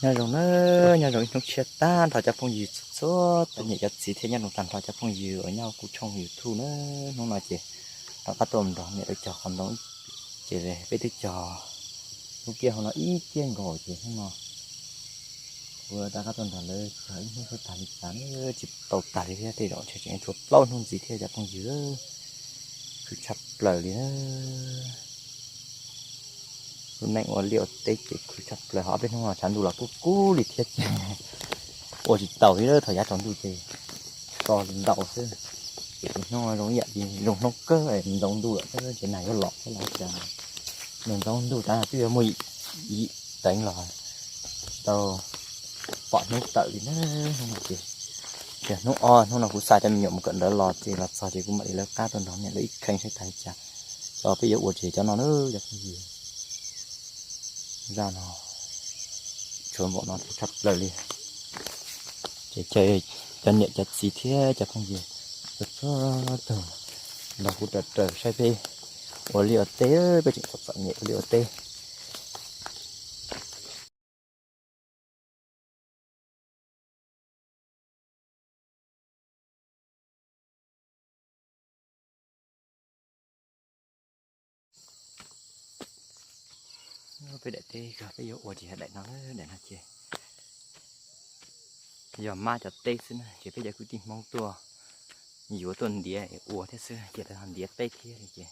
Nyob zoo na, nyob zoo ib hnub tshiab tag nrho cov phooj ywg txhua txhua tus, niam cov txiv thiab nyob zoo tag nrho cov phooj ywg uas nyob kuv tshooj YouTube na. Hnub no ces rov qab tuaj nrog niam lawv cog qhov ntoo, ces peb twb cog lub kiab hauv no ib kiab nkaus ces hnub no kuv rov qab tuaj nrog lawv cog ib hnub tag li cas na, tsis tau tag li thiab, tej zaum tseem tshuav plaub hnub ntxiv thiab cov phooj ywg. Khwv tshaj plaws li na. Lub neej ua liaj ua teb ces khwv tshaj plaws, ho ob peb hnub no tshav ntuj los kub kub li thiab ces ua tsis tau li, thaum yav tsaus ntuj ces so li ntau xwb. Ces hnub zoo ib yam li zoo hnub kawg, ntxoov ntuj lawm xwb ces nag yuav los xwb los cas, nws ntxoov ntuj tas twb yuav muaj yim teev los tau pom hnub tawm li na. Hnub no ces yog hnub ob, hnub no kuv xa cov me nyuam mus kawm ntawv los ces los txog ces kuv mam li lawv qab tuaj nrog niam lawv ib kheej saib tag li cas, cov peb yuav ua tsis cov no na cov phooj ywg. Zaj no tshuav npaum no tshaj plaws li. Ces cov niam cov txiv thiab cov phooj ywg txhua txhua tus nrog kuv raws raws saib peb ua liaj ua teb, peb tseem txom txom nyem ua liaj ua teb. Peb daim teb peb yuav ua tsis yog daim no, daim no ces yog mab cov teb xwb na, ces peb cov kwv tij Hmoob tuaj yuav tuaj ntiav ua thiab xwb, ces lawv ho ntiav teb thiab li ces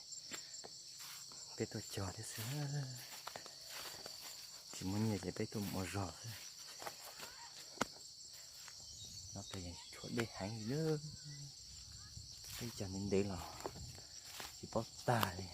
peb tuaj cog thiab xwb. Tsis muaj nyiaj ces peb tuaj mus ua zog xwb. No peb tshuav dej heev li, peb cog ntev ntev los tsis paub tag li.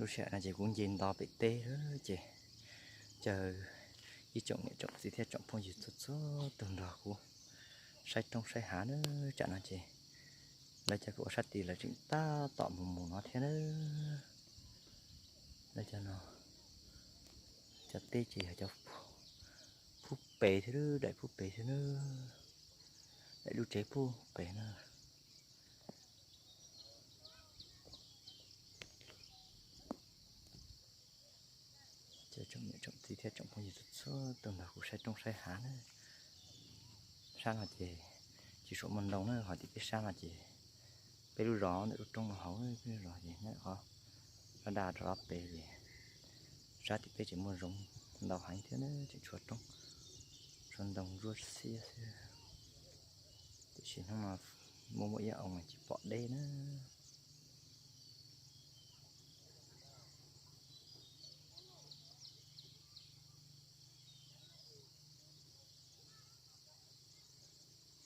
Lub sij hawm no ces kuv nce nto pem teb lawm ces caw ib tsoom niam tsoom txiv thiab tsoom phooj ywg txhua txhua tus nrog kuv saib roob saib hav na. Tsam no ces lawv cov kuv ua sab tid lawv tseem tab tom mus mus no thiab na. Lawv cov no, cov teb ces yog cov pub pem thiab, daim pub pem thiab na, daim lub tsev pub pem na. Ces tsoom niam tsoom txiv thiab tsoom phooj ywg txhua txhua tus nrog kuv saib roob saib hav na. Sab no ces tsis tshua muaj ntoo na, ho tim peb sab no ces peb lub zos ntawm lub roob no hauv, peb lub zos ces nyob qhov daj daj rov pem ces sab tim peb tseem muaj zoov ntau heev thiab na, tseem tshuav roob, tshuav ntoo ntsuab xiab xwb. Tiam sis hnub no muaj muaj ib oo tsis pom deb na.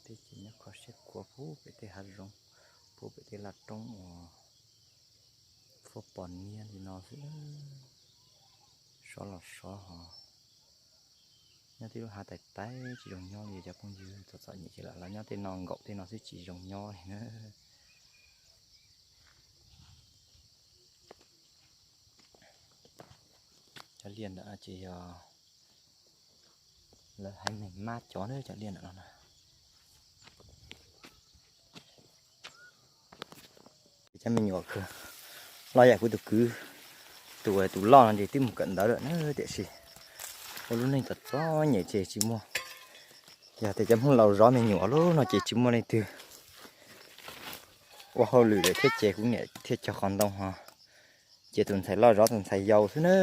Peb ces nyob kho siab khuav pub pem tej hav zoov, pub pem tej laj roob uas fuab pos niab li no xwb. Sov los sov hos nyob tej lub hav tais tais tsis zoo nyob li cov phooj ywg, txom txom nyem ces lam los nyob tej no nkaum tej no xwb tsis zoo nyob li na. Cov liaj ntawm no ces yog lawv haiv neeg mab cov na, cov liaj ntawm no na. Cov me nyuam kawg, los yam kuv tus kwv, tus tus loj no ces twb mus kawm ntawv lawm na, tiam sis ua lub neej txom txom nyem ces tsis muaj, yog tias cov Hmoob laus zov me nyuam lub no ces tsis muaj leej twg ua hauj lwm lawm thiab ces kuv niam thiaj cog qhov ntoo ho cia tus ntxhais loj zov tus ntxhais yau xwb na.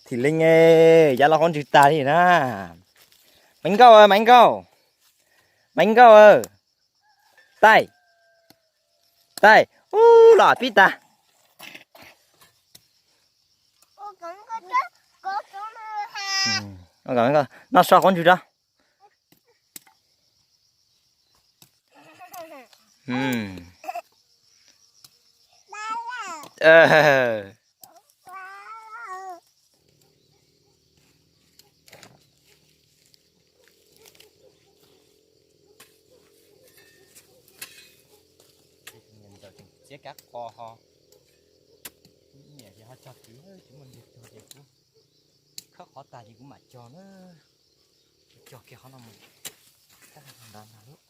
Thim leej, yav los qhov ntswg tag li na. Maiv Nkauj, Maiv Nkauj, Maiv Nkauj, taij, taij, ub los pib tag. No so qhov ntswg rau. Qos ho, kuv nyiam ces ho cog kwv, tsis muaj ntiag tug ces kuv khawb qhov tag ces kuv mam cog na. Kuv cog kiag qhov no mus, tab ntawd ntag lub.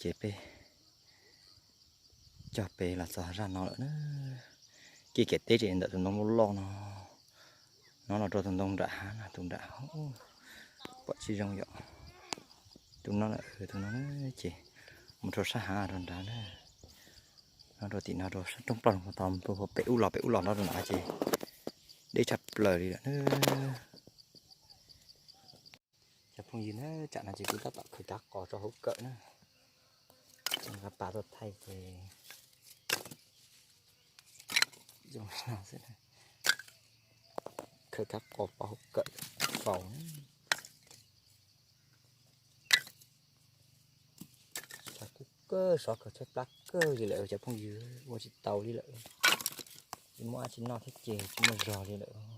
Ces peb cog pem los txog zaj no lawm na. Kev kev teb ces ntawm tus ntoo loj loj no, no los rau tus ntoo nram hav no, tus nram, pom tsis zoo yom. Tus no lawm, tus no ces mus rau sab hav rau nrad na. No rau tim no rau sab roob plaws, tau pem ub los, pem ub los no rau nrad ces deb tshaj plaws li lawm na. Cov phooj ywg na, tsam no ces kuv tab tom khaws kav qos rau hauv kawm na. Nqa pas tuaj thaij ces zoo li no xwb. Khaws kav qos pov hauv kawm faus na. Tshav kub kawg, sov kawg, tshaib plab kawg li lawm cov phooj ywg, ua tsis tau li lawm. Tsis muaj dab tsi noj thiab ces tsis muaj zog li lawm.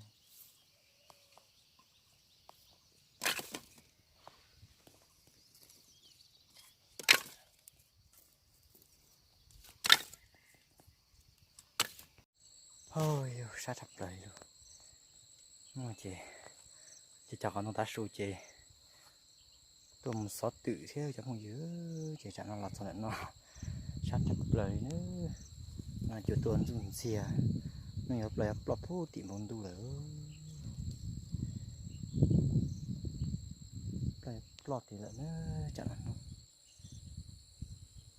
Hos yog sab tshaj plaws li lauj. Ces, ces cov qhov ntoo tav su ces tuaj mus xov twm thiab cov phooj ywg, ces tsam no los txog ntawm no sab tshaj plaws li na. No cua tuaj ntxuj ntxiag, no yuav ploj yuav ploj puag tim npoo ntuj lawm. Ploj yuav ploj tim lawm na, tsam no hnub.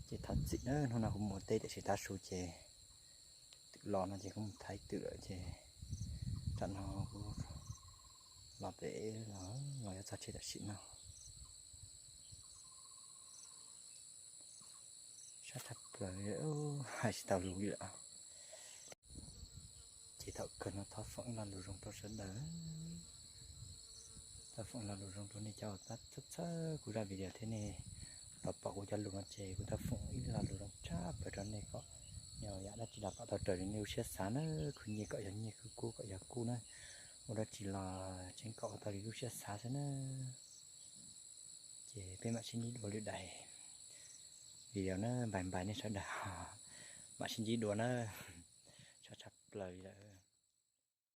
Ces thov txim na, hnub no kuv mus teb tiam sis tav su ces twm los no ces kuv mus thaiv twm lawm ces tsam no kuv los pem los, los yuav txog tsev tam sim no. Sab tshaj plaws li, hais tsis tau lus li lawm. Ces thaum kawg no thov foom ib lo lus zoo rau sawv daws. Thov foom ib lo lus zoo rau nej cov uas txhawb txhawb kuv zaj video thiab nej los pom kuv cov lus no ces kuv thov foom ib lo lus zoo tshaj plaws rau nej kom yog yam dab tsi los kom tau raws li nej lub siab xav na, khwv nyiaj kom yog nyiaj, khwv kub kom yog kub na, ua dab tsi los tseem kom ua tau li lub siab xav xwb na. Ces peb mam sib ntsib dua lwm daim video na, npais npais nej sawv daws, mam sib ntsib dua na, sab tshaj plaws li lawm.